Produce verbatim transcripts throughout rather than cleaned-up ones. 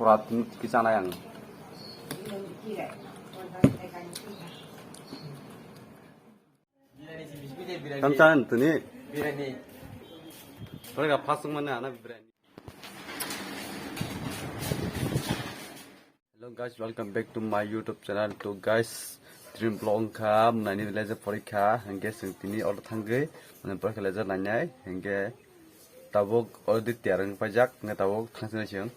Pura tini tiki chanai ang. Tam chan tuni. Pura ka phasung mane ana biryani. Hello guys, welcome back to my YouTube channel. To guys, dream vlog kha naini leje porikha, hingke sing tini order thangwi, mane porikha leje nainai, hingke tabuk already tiyar wng paijak, hingke tabuk thangsinai siyang.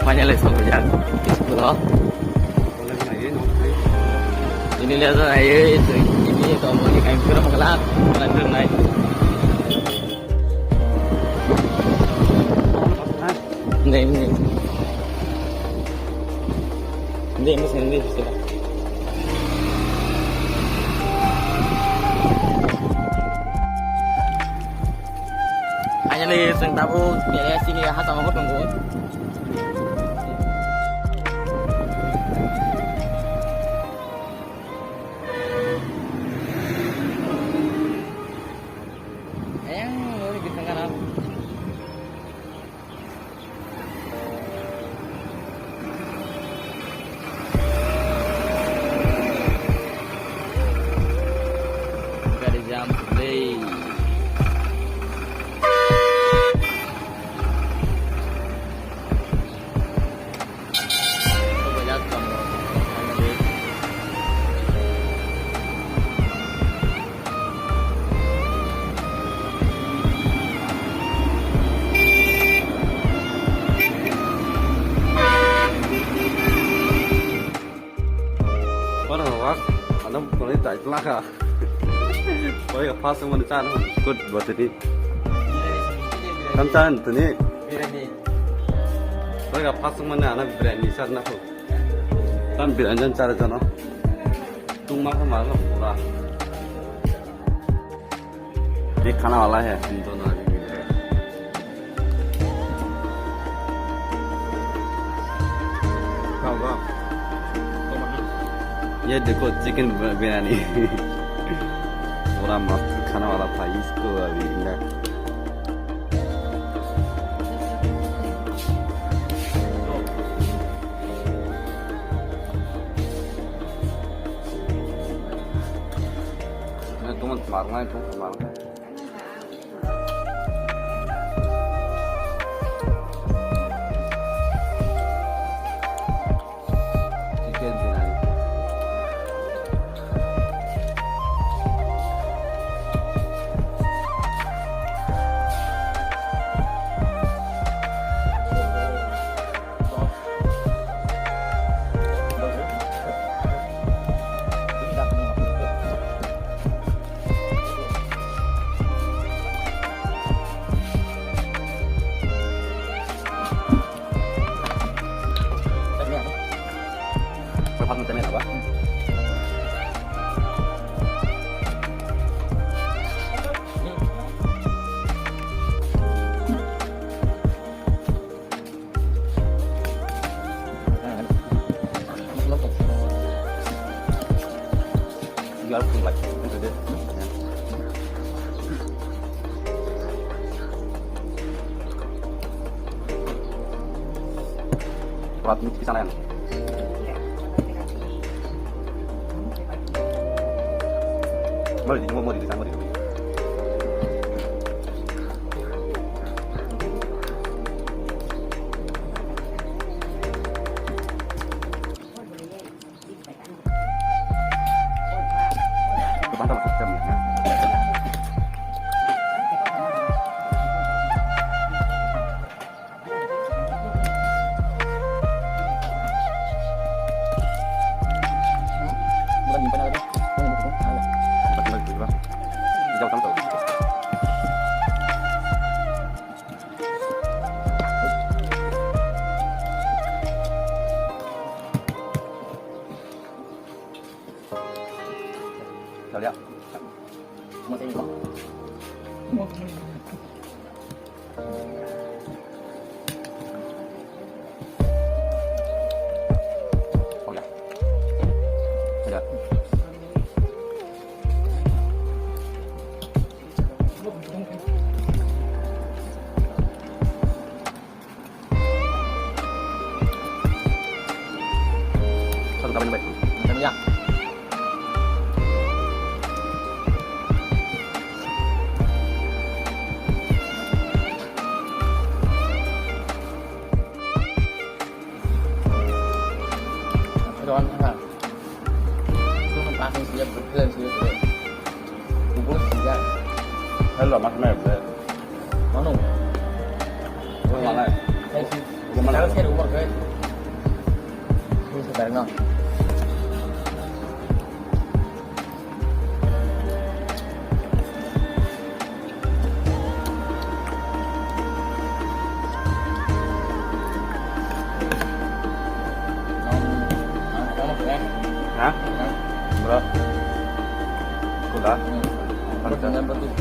Finally, sampai jalan. School, oh. Ini lihat saya, ini itu mau di kampung, makan, makan naik. Hindi, hindi. Hindi, mas hindi sila. Hanya ni sing tabu, ya sini ya hata mau tunggu. Ayang, mau di tengah. Gari jam today. Oro wak, ano kuni tai plaka. Oi, first one chan, good battery. Tam chan tuni. Oi, first one ana biryani chan na ko. Tam biryani chan char jano. Tung ma ko ma lo pura. ये खाना वाला है, हम दोनों अभी मिल रहे हैं। खाओ, खाओ। ये देखो, चिकन ब-, बिरयानी। पूरा मस्त खाने वाला था, इसको अभी ना। Tomar Marnai tu, marnai. Chicken biryani. You are cooking like into this. Buat mix pisang yang. Mau di, mau, mau di, mau di. Satu kami bai. Macam ya. Aduh, kan. Itu kan pasang siap, berjalan siap, siap. Kubur siap. Hello, Mas Mebel. Manu. Mana? Saya sih. Gimana? Saya sih rumah, guys. Ini sekarang, no. Hah? Bro. Kuda. Harus dengan betul.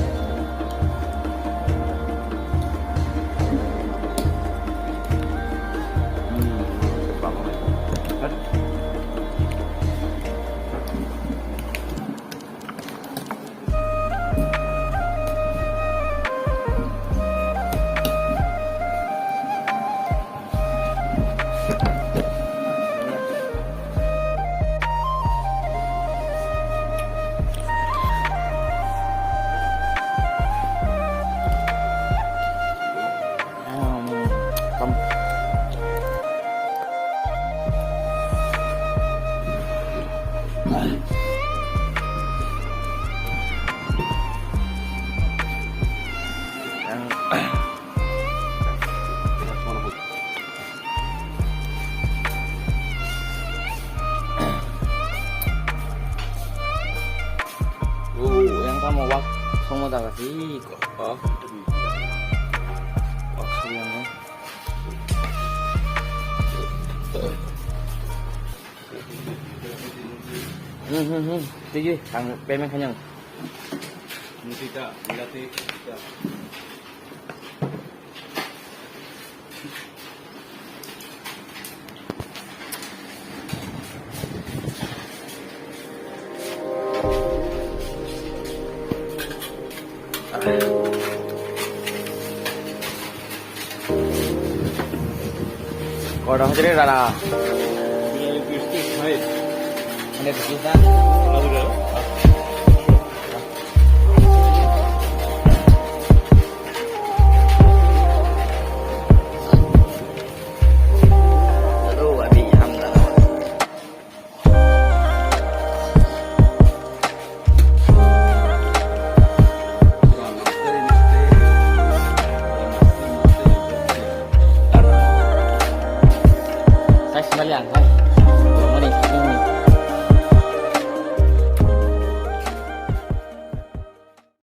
Oh, yang sama wak sama tak sih kok. Oh. Wak sama. Hmm, hmm, hmm. Sige, ang payment kanyang. Musita, ilati, musita. Kau dah jadi rara. Ini bisnis, hai. Ini bisnis, kan? Lalu dah. Kalian.